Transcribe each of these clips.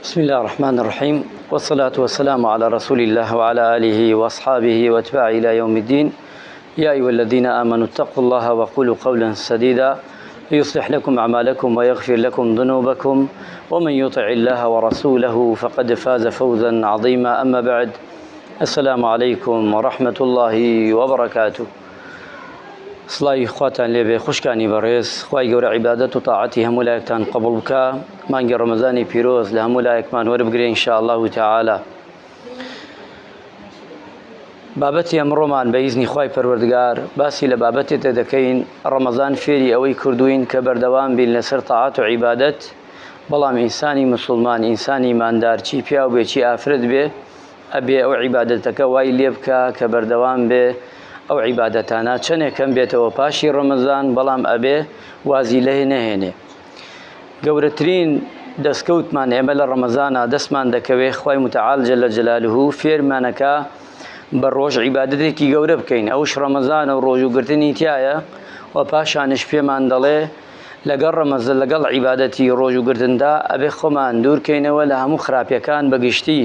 بسم الله الرحمن الرحيم والصلاة والسلام على رسول الله وعلى آله وأصحابه وأتباعه إلى يوم الدين يا أيها الذين آمنوا اتقوا الله وقولوا قولا سديدا يصلح لكم أعمالكم ويغفر لكم ذنوبكم ومن يطع الله ورسوله فقد فاز فوزا عظيما أما بعد السلام عليكم ورحمة الله وبركاته سڵاوی خواتان لێبێ خوشکانی بەڕێز خوای گەورە عیبادەت و تاعەتی هەموو لایەکتان قبوڵ بکا مانگی ڕەمەزانی پیرۆز لە هەموو لایەکمان وەربگرێ ان شاء الله تعالی بابەتی ئەمڕۆمان بە ئیزنی خوای پەروەردگار باسی لە بابەتێ دەکەین ڕەمەزان فێری ئەوەی کردوین کە بەردەوام بین لەسەر تاعەت و عیبادەت بەڵام ئینسانی مسلمان ئینسانی ئیماندار چی پیاو بێ چی ئافرەت بێ ئەبێ ئەو عیبادەتەکە وای لێ بکا کە بەردەوام بێ ئەو عیبادەتانە چەنێک کەم بێتەوە پاشی ڕەمەزان بەڵام ئەبێ وازی لێ نەهێنێ گەورەترین دەستکەوتمان ئێمە لە ڕەمەزانا دەستمان دەکەوێ خوای متعال جل جلاله فێرمانەکە بە ڕۆژ عیبادەتێکی گەورە بکەین ئەوش ڕەمەزانە و ڕۆژووگرتنی تایە و پاشانش پێمان دەڵێ لەگەڵ ڕەمەزە لەگەڵ عیبادەتی ڕۆژووگرتندا ئەبێ خۆمان دوورکەینەوە لە هەموو خراپیەکان بەگشتی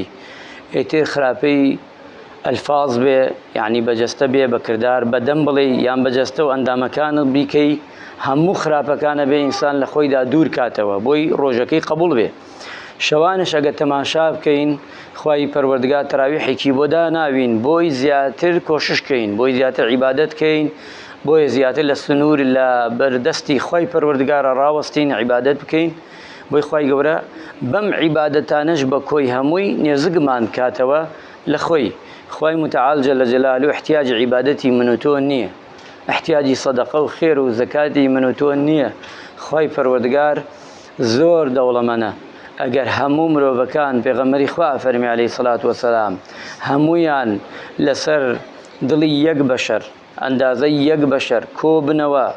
ئیتر خراپەی ئەلفاز بێ یعنی بە جەستە بێ بە کردار بە دەم بڵێ یان بە جەستە و ئەندامەکانت بیکەی هەموو خراپەکانە بێ ئینسان لە خۆیدا دوور کاتەوە بۆی ڕۆژەکەی قبول بێ شەوانش ئەگە تەماشا بکەین خوای پەروەردگار تەراویحێکی بۆ داناوین بۆی زیاتر کۆشش کەین بۆی زیاتر عیبادەت کەین بۆیە زیاتر لە سنوور لە بەردەستی خوای پەروەردگارە ڕاوەستین عیبادەت بکەین بۆی خوای گەورە بەم عیبادەتانەش بە کۆی هەمووی نێزگمان کاتەوە لە خۆی خوای متعال جل جلاله احتیاج عیبادەتی من و تۆ نییە احتیاجی سەدەقە و خێر و زەکاتی من و تۆ نییە خوای پەروەردگار زۆر دەوڵەمەنە ئەگەر هەموو مرۆڤەکان پێغەمبەری خوا فەرمی عەلەیهی سەلات وەسەلام هەموویان لەسەر دڵی یەک بەشەر ئەندازەی یەک بەشەر کۆبنەوە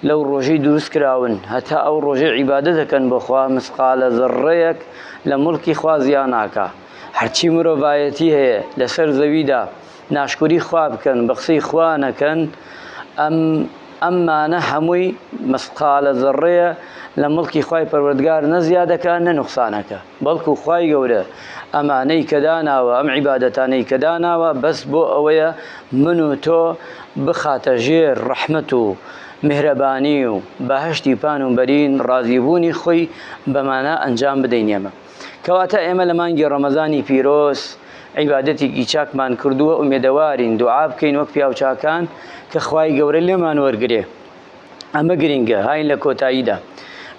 لەو ڕۆژەی دروست کراون هەتا ئەو ڕۆژەی عیبادە دەکەن بۆ خوا مسقالە زەڕەیەک لە موڵکی خوا زیا ناکا هەرچی مرۆڤایەتی هەیە لەسەر زەویدا ناشکوری خوا بکەن بە قسەی خوا نەکەن ئەم ئەمانە هەمووی مسقالە زەڕەیە لە موڵکی خوای پەروەردگار نە زیادەکە نە نوقسانەکە بەڵکو خوای گەورە ئەمانەی کە داناوە ئەم عیبادەتانەی کە داناوە بەس بۆ ئەوەیە من و تۆ بخاتە ژێر ڕەحمەت و میهرەبانی و بەهەشتی پان و بەرین ڕازیبوونی خۆی بەمانە ئەنجام بدەین ئێمە کەواتە ئێمە لە مانگی ڕەمەزانی پیرۆز عیبادەتێکی چاکمان کردووە ئومێدەوارین دوعا بکەین وەک پیاوچاکان کە خوای گەورە لێمان وەرگرێ ئەمە گرنگە هاین لە کۆتاییدا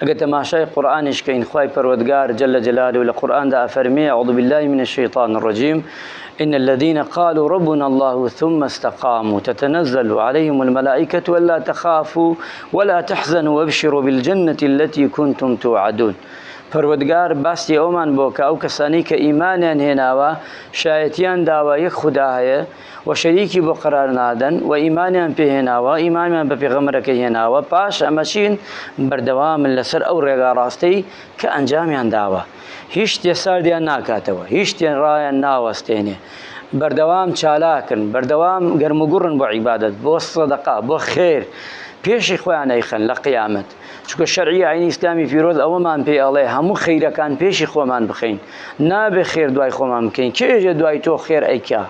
ئەگەر تەماشای قورئانیش کەین خوای پەروەردگار جل جلاله لە قورئاندا ئەفەرمێ اعوذ بالله من الشیطان الرجیم إن الذين قالوا ربنا الله ثم استقاموا تتنزل عليهم الملائكة ألا تخافوا ولا تحزنوا وابشروا بالجنة التي كنتم توعدون پەروەردگار باسی ئەومان بۆ کە ئەو کەسانەی کە ئیمانیان هێناوە شایەتیان داوە یەک خودا هەیە و شەریکی بۆ قەرار نادەن و ئیمانیان پێ هێناوە ئیمانیان بە پێغەمبەرەکەی هێناوە پاش ئەمە چین بەردەوامن لەسەر ئەو ڕێگا ڕاستەی کە ئەنجامیان داوە هیچ شتێ ساردیان ناکاتەوە هیچ شتێ ڕایان ناوەستێنێ بەردەوام چالاکن بەردەوام گەرموگوڕن بۆ عیبادەت بۆ سەدەقا بۆ خێر پێشی خۆیان ئەیخەن لە قیامەت چونکە شەرعی ئاینی ئیسلامی پیرۆز ئەوەمان پێ ئەڵێ هەموو خەیرەکان پێشی خۆمان بخەین نابێ خێر دوای خۆمان بکەین کێژێ دوای تۆ خێر ئەیکا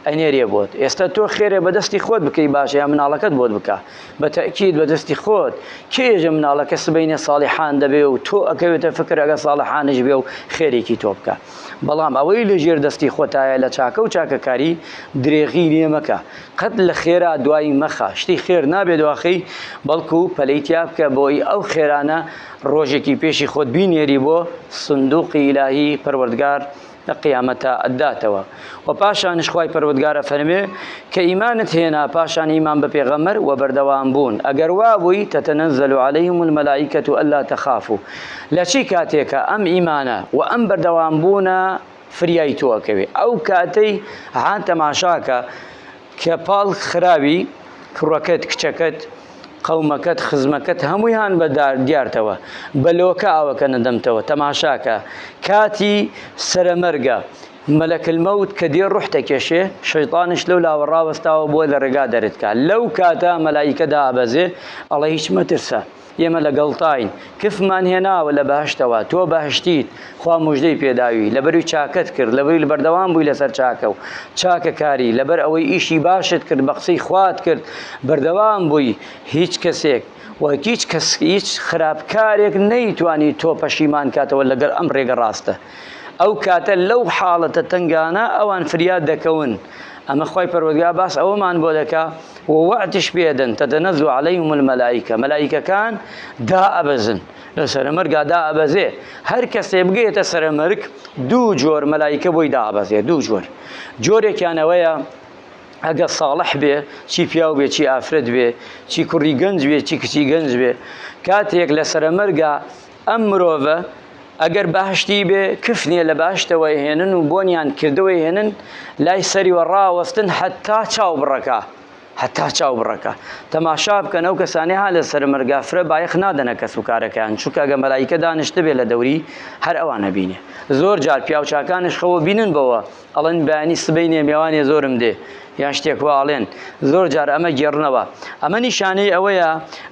ئەنێرێ بۆت ئێستا تۆ خێرێ بەدەستی خۆت بکەی باشە یا مناڵەکەت بۆت بکە بە تەئکید بەدەستی خۆت کێژە مناڵەکە سبەینێ ساڵحان دەبێ و تۆ ئەکەوێتە فکر ئەگە ساڵحانش بێ و خێرێکی تۆ بکە بەڵام ئەوەی لە ژێر دەستی خۆتایە لە چاکە و چاکەکاری درێغی لێ مەکە قەت لە خێرا دوای مەخە شتی خێر نابێ دواخەی بەڵکو پەلەی تیا بکە بۆی ئەو خێرانە ڕۆژێکی پێشی خۆت بینێری بۆ سندوقی ئیلاهی پەروەردگار لە قیامەتا ئەداتەوە و پاشانش خوای پەروەردگار ئەفەرمێ کە ئیمانت هێنا پاشان ئیمان بە پێغەمبەر و بەردەوام بوون ئەگەر وابووی تتنزل عليهم الملائكة ألا تخافوا لە چی کاتێکە ئەم ئیمانە و ئەم بەردەوام بوونە فریای تۆ ئەکەوێ ئەو کاتەی ها تەماشاکە کە پاڵ خراوی کوڕەکەت کچەکەت قەومەکەت خزمەکەت هەموویان بە دیارتەوە بە لۆکە ئاوەکە نەدەمتەوە تەماشاکە کاتی سەرەمەرگە. مەلەک المەوت کە دێ ڕوح دەکێشێ، شەیتانیش لەو لاوە ڕاوەستاوە بۆ لە ڕێگا دەرت کا. لەو کاتە مەلائیکە دائەبەزێ ئەڵێ هیچ مەترسە، ئێمە لەگەڵتاین، کفمان هێناوە لە بەهەشتەوە، تۆ بەهەشتیت، خوا موژدەی پێداوی، لەبەروی چاکەت کرد، لەبەروی بەردەوام بووی لەسەر چاکە و چاکەکاری، لەبەر ئەوەی ئیشی باشت کرد، بە قسەی خوات کرد، بەردەوام بووی، هیچ کەسێک و هیچ کەس هیچ خراپکارێک نەیتوانی تۆ پەشیمان کاتەوە لەگەڵ ئەم ڕێگە ڕاستە. ئەو کاتە لەو حاڵەتە تەنگانە ئەوان فریاد دەکەون ئەمە خوای پەروەردگار باس ئەوەمان بۆ دەکا و وەعدش پێدەن تەتەنەزل عەلەیهم المەلائیکە مەلائیکەکان دائەبەزن لە سەرەمەرگا دائەبەزێ هەر کەسێ بگەیەتە سەرەمەرگ دوو جۆر مەلائیکە بۆی دائەبەزێ دوو جۆر جۆرێکیان ئەوەیە ئەگە ساڵح بێ چی پیاو بێ چی ئافرەت بێ چی کوڕی گەنج بێ چی کچی گەنج بێ کاتێک لە سەرەمەرگا ئەم مرۆڤە ئەگەر بەهەشتی بێ کفنێ لە بەهەشتەوە هێنن و بۆنیان کردەوە هێنن لای سەریوە ڕاوەستن هەتا چاو بڕەکا هەتا چاو بڕەکە تەماشا بکەن ئەو کەسانەی ها لە سەر مەرگا فرە بایەخ نادەنە کەس و کارەکەیان چونکە ئەگە مەلایکە دانیشتبێ لە دەوری هەر ئەوان ئەبینێ زۆر جار پیاوچاکانش خەوە بینن بەوە ئەڵێن بەیانی سبەینێ مێوانێ زۆرم دێ یان شتێک وا ئەڵێن زۆر جار ئەمە گێڕنەوە ئەمە نیشانەی ئەوەیە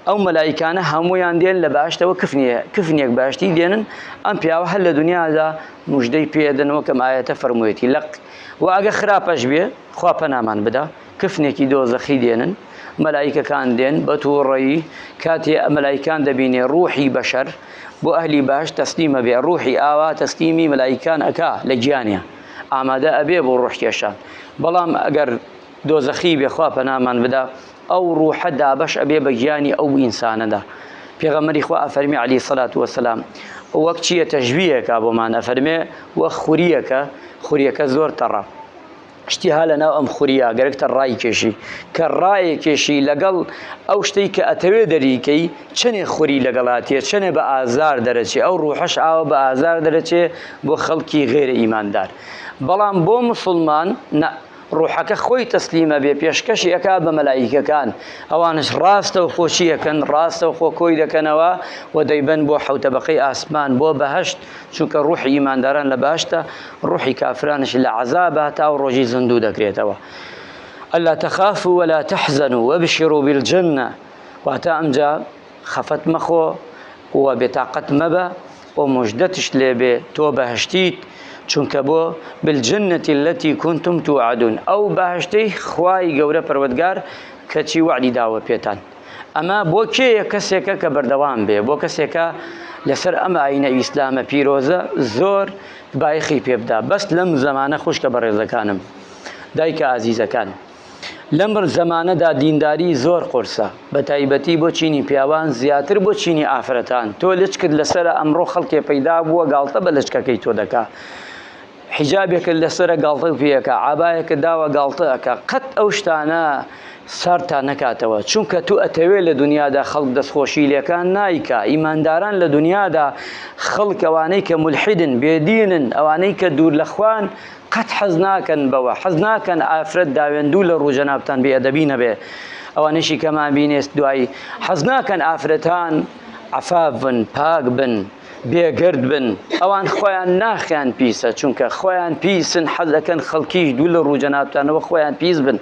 ئەو مەلایکانە هەمویان دێن لە باشتەوە کفنیە کفنێک باشتی دێنن ئەم پیاوە هەر لە دنیادا مژدەی پێدەن وەکەم ئاەتە فەرموویەتی لەق و ئەگە خراپەش بێ خوا پەنامان بدا کفنێکی دۆزەخی دێنن مەلایکەکان دێن بە تووڕەیی کاتێ مەلایکان دەبینێ ڕوحی بەشەر بۆ ئەهلی بەهەشت تەسلیمە بێ ڕوحی ئاوا تەسلیمی مەلایکان ئەکا لە گیانیا ئامادە ئەبێ بۆ ڕوح کێشان بەڵام ئەگەر دۆزەخی بێ خوا پەنامان بدا ئەو ڕوحە دابەش ئەبێ بە گیانی ئەو ئینسانەدا پێغەمبەری خوا ئەفەرمی عەلەیهی سەلات وەسەلام وەک چییە تەشبیهێکە بۆمان ئەفەرمێ وەک خوریەکە خوریەکە زۆر تەڕە شتی ها لەناو ئەم خوریا گەرەکتە ڕایکێشی کە ڕایەکێشی لەگەڵ ئەو شتەی کە ئەتەوێ دەریکەی چەنێ خوری لەگەڵاتیە چەنێ بە ئازار دەرەچێ ئەو ڕوحەش ئاوە بە ئازار دەرەچێ بۆ خەڵکی غێرە ئیماندار بەڵام بۆ مسلمان نە ڕوحەکە خۆی تەسلیمە بێ پێشکەشی ئەکا بە مەلایکەکان ئەوانش ڕاستە و خۆشی ئەکەن ڕاستە و خۆ کۆی دەکەنەوە و دەیبەن بۆ حوتەبەقەی ئاسمان بۆ بەهشت چونکە ڕوحی ئیمانداران لە بەهەشتە، ڕوحی کافرانش لە عەزابە تا ئەو ڕۆژی زیندوو دەکرێتەوە. الا تخافوا ولا تحزنوا وابشروا بالجنە واتە ئەمجا خەفەت مەخۆ و بێتاقەت مەبە و مژدەتشت لێبێ تۆ بەهەشتیت چونکە بۆ بالجنة التي كنتم توعدون ئەو بەهەشتەی خوای گەورە پەروەردگار کەچی وەعدی داوە پێتان. ئەمە بۆ کێیە کەسێکە کە بەردەوام بێ بۆ کەسێکە لەسەر ئەم ئاینە ئیسلامە پیرۆزە زۆر بایخی پێ بدا بەس لەم زەمانە خوشکە بەڕێزەکانم دایکە ئازیزەکان لەم زەمانەدا دینداری زۆر قورسە بە تایبەتی بۆ چینی پیاوان زیاتر بۆ چینی ئافرەتان تۆ لچکت لەسرە ئەمڕۆ خەڵکێ پەیدا بووە گاڵتە بە لچکەکەی تۆ دەکا حیجابێکت لەسەرە گاڵتەو پێ ئەکا، عابایەکت داوە گاڵتە ئەکا، قەت ئەو شتانە ساردتان نەکاتەوە، چونکە تو ئەتەوێ لە دونیادا خەڵک دەستخۆشی لێکا نایکا، ئیمانداران لە دونیادا خەڵک ئەوانەی کە مولحیدن، بێدینن، ئەوانەی کە دوور لە خوان قەت حەز ناکەن بەوە، حەز ناکەن ئافرەت داوێن دوو لە ڕوو جەنابتان بێ ئەدەبی نەبێ، ئەوانەشی کەمان بینێست دوایی حەز ناکەن ئافرەتان عەفاف بن، پاک بن. بێگەرد بن ئەوان خۆیان ناخیان پیسە چونکە خۆیان پیسن حەز ئەکەن خەڵکیش دوو لە ڕوو جەنابتانەوە خۆیان پیس بن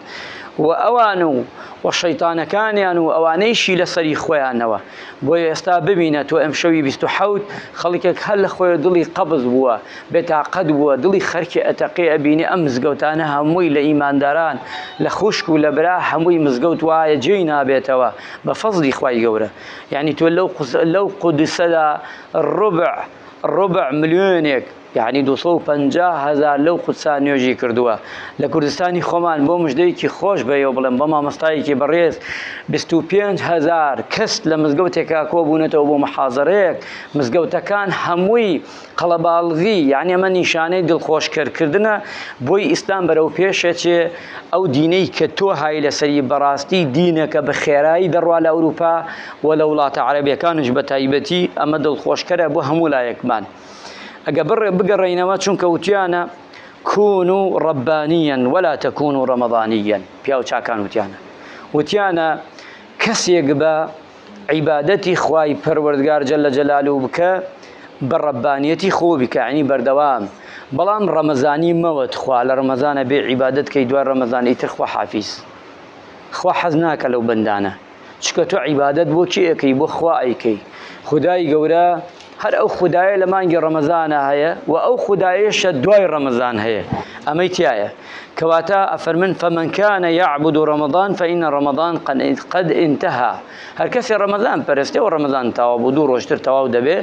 و ئەوان و و شەیتانەکانیان و ئەوانەیشی لەسەری خۆیانەوە بۆیە ئێستا ببینە تۆ ئەمشەوی 27 خەڵکێک هەر لە خۆی دڵی قەبز بووە بێتاقەت بووە دڵی خەرکی ئەتەقێ ئەبینێ ئەم مزگەوتانە هەمووی لە ئیمانداران لە خوشک و لە برا هەمووی مزگەوت وایە جێی نابێتەوە بە فەزلی خوای گەورە یعنی تۆ لەو لەو قودسەدا ڕبع ڕبع ملیۆنێک یعنی 250 هزار لەو قودسا نوێژی کردووە لە کوردستانی خۆمان بۆ مژدەیەکی خۆش بەیەوە بڵێم بە مامۆستایەکی بەڕێز 25 هزار کەس لە مزگەوتێکا کۆبوونەتەوە بۆ محازەرەیەک مزگەوتەکان هەمووی قەڵەباڵغی یعنی ئەمە نیشانەی دڵخۆشکەرکردنە بۆی ئیسلام بەرەو پێشەچێ ئەو دینەی کە تۆ های لەسەری بەڕاستی دینەکە بە خێرایی دەڕوا لە ئەوروپا و لە وڵاتە عەرەبیەکانش بە تایبەتی ئەمە دڵخۆشکەرە بۆ هەموو لایەکمان ئەگە بڕێ بگەڕێینەوە چونکە وتیانە كونوا ربانيا ولا تكونوا رمضانيا پیاو چاکان وتیانە وتیانە کەسێک بە عیبادەتی خوای پەروەردگار جل جلاله بکە بە ڕەبانیەتی خۆ بکە یعنی بەردەوام. بەڵام ڕەمەزانی مەوە تخوا لە ڕەمەزانە بێ عیبادەت کەی دوای ڕەمەزان ئیتر خوا حافیز خوا حەز ناکە لەو بەندانە چونکە تۆ عیبادەت بۆ کێ ئەکەی بۆ خوا ئەیکەی خودای گەورە هەر ئەو خودایە لە مانگی ڕەمەزانە هەیە و ئەو خودایەشە دوای ڕەمەزان هەیە ئەمەی تایە کەواتە ئەفەرمن فمن كان يعبد رمضان فإن رمضان قد انتهى هەر کەسێ ڕەمەزان پەرستێ و ڕەمەزان تەواو بوو دوو ڕۆژتر تەواو دەبێ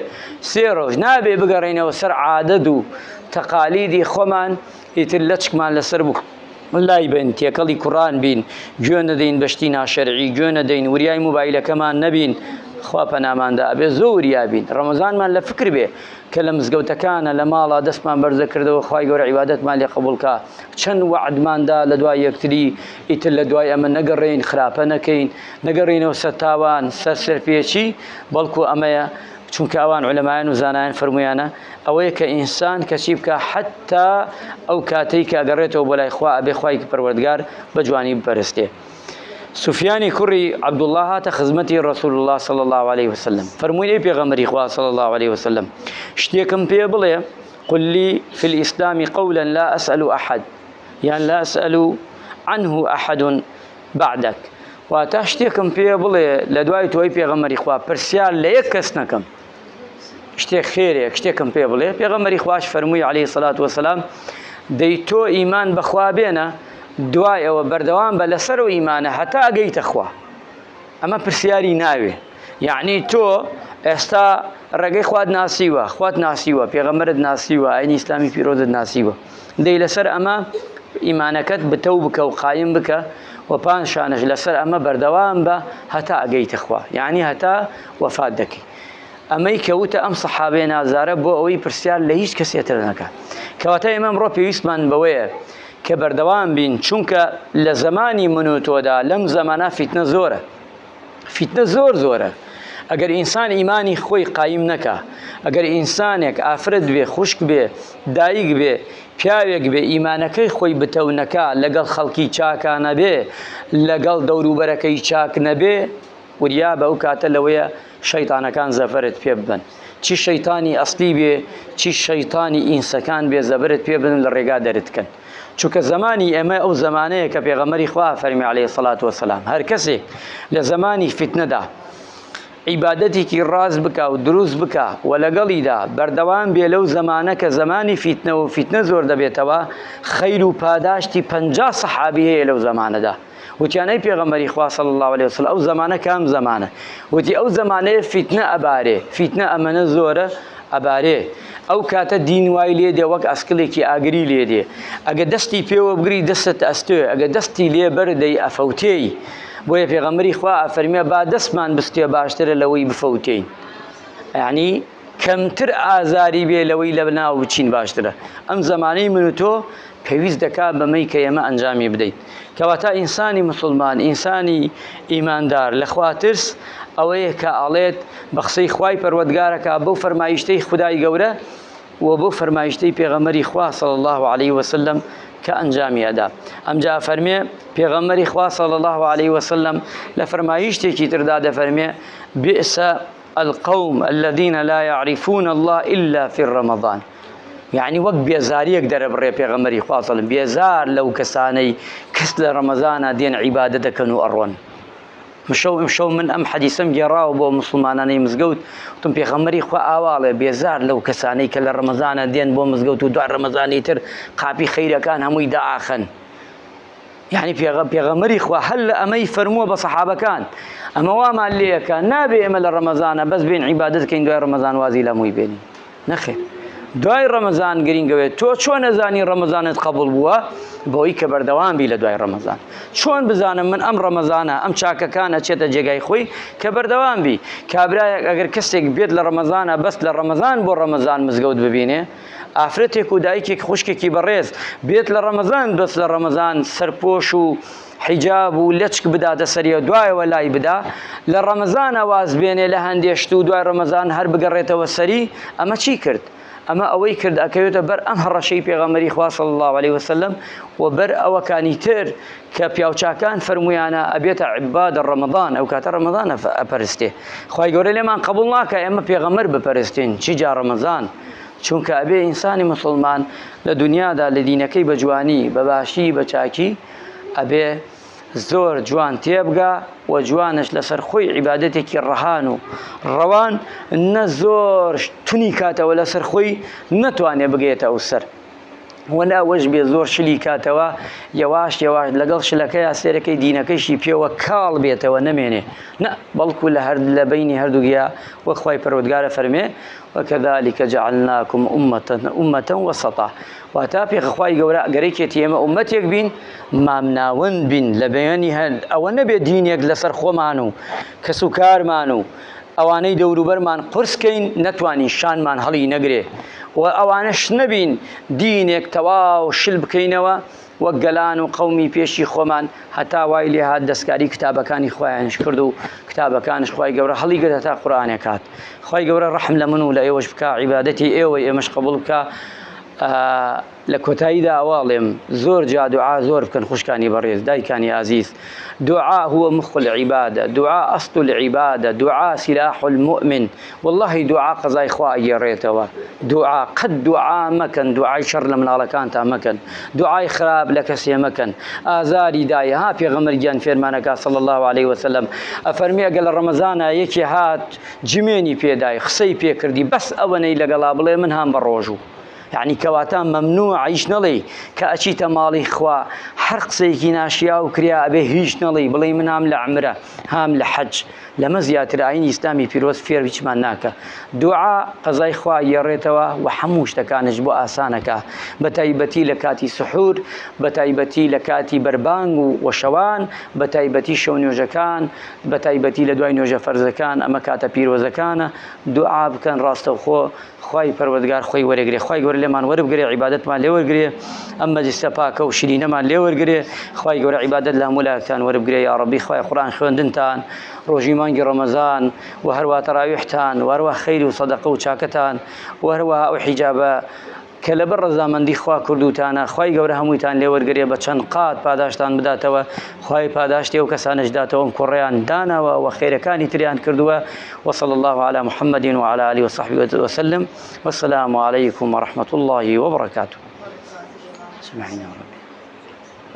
سێ ڕۆژ نابێ بگەڕێینەوە سەر عادەت و تەقالیدی خۆمان ئیتر لەچکمان لەسەر بوو لای بن تێکەڵی کوڕان بین گوێ نەدەین بە شتی ناشەرعی گوێ نەدەین وریای موبایلەکەمان نەبین خوا پەناماندا ئەبێ زۆر وریا بین ڕەمەزانمان لە فکر بێ کە لە مزگەوتەکانە لە ماڵا دەستمان بەرزە کردەوە خوای گەورە عیبادەتمان لێ قبوڵ کا چەند وەعدمان دا لە دوای یەکتری ئیتر لە دوای ئەمە نەگەڕێین خراپە نەکەین نەگەڕێینەوە سەر تاوان سەر سەرپێچی بەڵکو ئەمەیە چونکە ئەوان عولەمایان و زانایان فەرموویانە ئەوەیە کە ئینسان کەچی بکە حتا ئەو کاتەی کە ئەگەڕێتەوە بۆ لای خوا ئەبێ خوای پەروەردگار بە جوانی بپەرستێ. سفیانی کوڕی عەبدوڵڵا هاتە خزمەتی ڕەسول الله صلی الله علیه وسلم فەرمووی ئەی پێغەمبەری خوا صلی الله علیه وسلم شتێکم پێ بڵێ قل لي في الإسلام قولا لا أسأل أحد یان لا أسأل عنه أحد بعدك واتە شتێکم پێ بڵێ لە دوای تۆی پێغەمبەری خوا پرسیار لە یەک کەس نەکەم شتێک خێرێک شتێکم پێ بڵێ پێغەمبەری خواش فەرمووی عەلەیهی سەلات وەسەلام دەی تۆ ئیمان بەخوا بێنە دوای ئەوە بەردەوام بە لەسەر و ئیمانە هەتا ئەگەیتە خوا ئەمە پرسیاری ناوێ یعنی تۆ ئێستا ڕێگەی خوات ناسیوە خوات ناسیوە پێغەمبەرت ناسیوە ئاینی ئیسلامی پیرۆزت ناسیوە دەی لەسەر ئەمە ئیمانەکەت بتەو بکە و قایم بکە و پاشانش لەسەر ئەمە بەردەوام بە هەتا ئەگەیتە خوا یعنی هەتا وەفات دەکەی ئەمەی کە وتە ئەم سەحابەیە نازارە بۆ ئەوەی پرسیار لە هیچ کەسێتر نەکات کەواتە ئێمە ئەمڕۆ پێویستمان بەوەیە کە بەردەوام بین چونکە لە زەمانی من و تۆدا لەم زەمانە فیتنە زۆرە فیتنە زۆر زۆرە ئەگەر ئینسان ئیمانی خۆی قایم نەکا ئەگەر ئینسانێک ئافرەت بێ خوشک بێ دایک بێ پیاوێک بێ ئیمانەکەی خۆی بتەو نەکا لەگەڵ خەڵکی چاکا نەبێ لەگەڵ دەوروبەرەکەی چاک نەبێ وریا بە ئەو کاتە لەوەیە شەیتانەکان زەفەرت پێ ببەن چی شەیتانی ئەسلی بێ چی شەیتانی ئینسەکان بێ زەبرت پێ بدەن لە ڕێگا دەرت کەن چونکە زمانی ئێمە ئەو زمانەیە کە پێغەمبەری خوا فەرمی عەلەیهی سەلات وەسەلام هەر کەسێک لە زمانی فیتنەدا عیبادەتێکی ڕاست بکا و دروست بکا و لەگەڵیدا بەردەوام بێ لەو زەمانە کە زەمانی فیتنە و فیتنە زۆر دەبێتەوە خەیر و پاداشتی پەنجا سەحابی هەیە لەو زەمانەدا وتیان ئەی پێغەمبەری خوا صلی اللە علیه وسلم ئەو زەمانە کام زەمانە وتی ئەو زەمانەیە فیتنە ئەبارێ فیتنە ئەمەنە زۆرە ئەبارێ ئەو کاتە دین وای لێ دێ وەک ئەسکلێکی ئاگری لێ دێ ئەگە دەستی پێوە بگری دەستت ئەستێ ئەگە دەستی لێ بەردەی ئەفەوتێی بۆیە پێغەمبەری خوا ئەفەرمێ با دەستمان بستێ باشترە لەوەی بفەوتێین یعنی کەمتر ئازاری بێ لەوەی لە ناو بچین باشترە ئەم زەمانەی من و تۆ پێویست دەکا بەمەی کە ئێمە ئەنجامی بدەین کەواتە ئینسانی مسلمان ئینسانی ئیماندار لە خواترس ئەوەیە کە ئاڵێت بە قسەی خوای پەروەردگارەکە بەو فەرمایشتەی خودای گەورە و بۆ فەرمایشتەی پێغەمبەری خوا صلی الله علیه وسلم کە ئەنجامی ئەدا ئەمجا فەرمێ پێغەمبەری خوا صلی الله علیه وسلم لە فەرمایشتێکی تردا دەفەرمێ بئس القوم الذين لا يعرفون الله إلا في رمضان یعنی وەک بێزاریەک دەرەبڕێ پێغەمبەری خوا صلی بێزار لەو کەسانەی کەس لە ڕەمەزانە دێن عیبادە دەکەن و ئەڕۆن مشەو ئمشەو من ئەم حەدیسەم گێڕاوە بۆ مسلمانانەی مزگەوت وتم پێغەمبەری خوا ئاواڵێ بێزار لەو کەسانەی کە لە ڕەمەزانە دێن بۆ مزگەوت و دوای ڕەمەزانی تر قاپی خەیرەکان هەمووی دائاخەن یعنی پێغەمبەری خوا هەر لە ئەمەی فەرمووە بە سەحابەکان ئەمە وامان لێیەکە نابێ ئێمە لە ڕەمەزانە بەس بین عیبادەت کەین دوای ڕەمەزان وازی لە مووی بێنین نەخێر دوای ڕەمەزان گرینگەوێت تۆ چۆن ئەزانی ڕەمەزانت قبول بووە بۆی کە بەردەوام بی لە دوای ڕەمەزان چۆن بزانم من ئەم ڕەمەزانە ئەم چاکەکان ئەچێتە جێگای خۆی کە بەردەوام بی کابرایەک ئەگەر کەسێک بێت لە ڕەمەزانە بەس لە ڕەمەزان بۆ ڕەمەزان مزگەوت ببینێ ئافرەتێک و دایکێک خوشکێکی بەڕێز بێت لە ڕەمەزان بەس لە ڕەمەزان سەرپۆش و حیجاب و لەچک بداتە سەری و دوایەوە لای بدا لە ڕەمەزانە واز بێنێ لە هەندێ شت و دوای ڕەمەزان هەر بگەڕێتەوە سەری ئەمە چی کرد؟ ئەمە ئەوەی کرد ئەکەوێتە بەر ئەم هەڕەشەی پێغەمبەری خوا صلی الله علیه وسلم و بەر ئەوەکانی تر کە پیاوچاکان فەرموویانە ئەبێتە عباد ڕەمەضان ئەو کاتە ڕەمەضان ئەپەرستێ خوای گەورە لێمان قبوڵ ناکە ئێمە پێغەمبەر بپەرستین چی جا ڕەمەزان. چونکە ئەبێ ئینسانی مسلمان لە دنیادا لە دینەکەی بە جوانی بە باشی بە چاکی ئەبێ زۆر جوان تێبگا و جوانش لەسەر خۆی عیبادەتێکی ڕەهان و ڕەوان نە زۆر تونی کاتەوە لەسەر خۆی نەتوانێ بگەێتە ئەو سەر وە نە ئەوەش بێ زۆر شلی کاتەوە یەواش یەواش لەگەڵ شلەکەیا سێرەکەی دینەکەیشی پێوە کاڵ بێتەوە نەمێنێ نە بەڵکو لە هەر لە بینی هەردووگیا وەک خوای پەروەردگارە فەرمێ وكذلك جعلناكم أمة أمة وسطا واتا پێخ خوای گەورە گەرەکێتی ئێمە ئومەتێک بین مامناوەند بین لە بەیانی هەر ئەوە نەبێ دینێک لەسەر خۆمان و کەس و کارمان و ئەوانەی دەوروبەرمان قورس کەین نەتوانین شانمان هەڵی نەگرێ و ئەوانەش نەبین دینێک تەواو شل بکەینەوە وەک گەلان و قەومی پێشی خۆمان هەتا وای لێ هات دەستکاری کتابەکانی خۆیانش کرد و کتابەکانش خوای گەورە هەڵی گرت هەتا قورئانێک هات خوای گەورە ڕەحم لە من و لە ئێوەش بکا عیبادەتی ئێوەی ئێمەش قبوڵ بکا لە کۆتاییدا ئەوە ئەڵێم زۆر جا دوعا زۆر بکەن خوشکانی بەڕێز دایکانی ئازیز دوعا هو مخ العبادة دوعا أصل العبادة دوعا سلاح المؤمن والله دوعا قەزای خوا ئەگێڕێتەوە دوعا قەت دوعا مەکەن دوعای شەڕ لە مناڵەکانتان مەکەن دوعای خراپ لە کەسێ مەکەن ئازاری دایە ها پێغەمبەر گیان فێرمانەکە صلی الله عليه وسلم ئەفەرمی ئەگەر لە ڕەمەزانە یەکێ هات جمێنی پێدای قسەی پێکردی بەس ئەوەنەی لەگەڵا بڵێ من هام بە ڕۆژوو یەعنی کەواتە مەمنوعە هیچ نەڵێی کە ئەچیتە ماڵی خوا هەر قسەیەکی ناشیاو کریا ئەبێ هیچ نەڵێی بڵێی من هام لە عەمرە هام لە حەج لەمە زیاتر ئاینی ئیسلامی پیرۆز فێر هیچمان ناکە دوعا قەزای خوا یەڕێتەوە و هەموو شتەکانش بۆ ئاسانەکە بە تایبەتی لە کاتی سحور بە تایبەتی لە کاتی بەربانگ و وەشەوان بە تایبەتی شەو نوێژەکان بە تایبەتی لە دوای نوێژە فەرزەکان ئەمە کاتە پیرۆزەکانە دوعا بکەن ڕاستەوخۆ خوای پەروەردگار خۆی وەرەگرێ خوای گەورە لێمان وەربگرێ عیبادەتمان لێ وەرگرێ ئەم مەجلیسە پاکە و شیرینەمان لێ وەرگرێ خوای گەورە عیبادەت لە هەموو لایەکتان وەربگرێ یا ڕەبی خوای قورئان خوێندنتان ڕۆژی مانگی ڕەمەزان و هەروە تەراویحتان و هەروە خەیر و سەدەقە و چاکەتان و هەروەها ئەو حیجابە کە لەبەر ڕەزامەندی خوا کردوتانە خوای گەورە هەموویتان لێ وەرگرێ بە چەند قات پاداشتان بداتەوە خوای پاداشتی ئەو کەسانەش داتەوە ئەم کوڕەیان داناوە و خێرەکانی تریان کردووە وصلى الله على محمد وعلى آله وصحبه وسلم والسلام عليكم ورحمة الله وبركاته سمعنا ربي.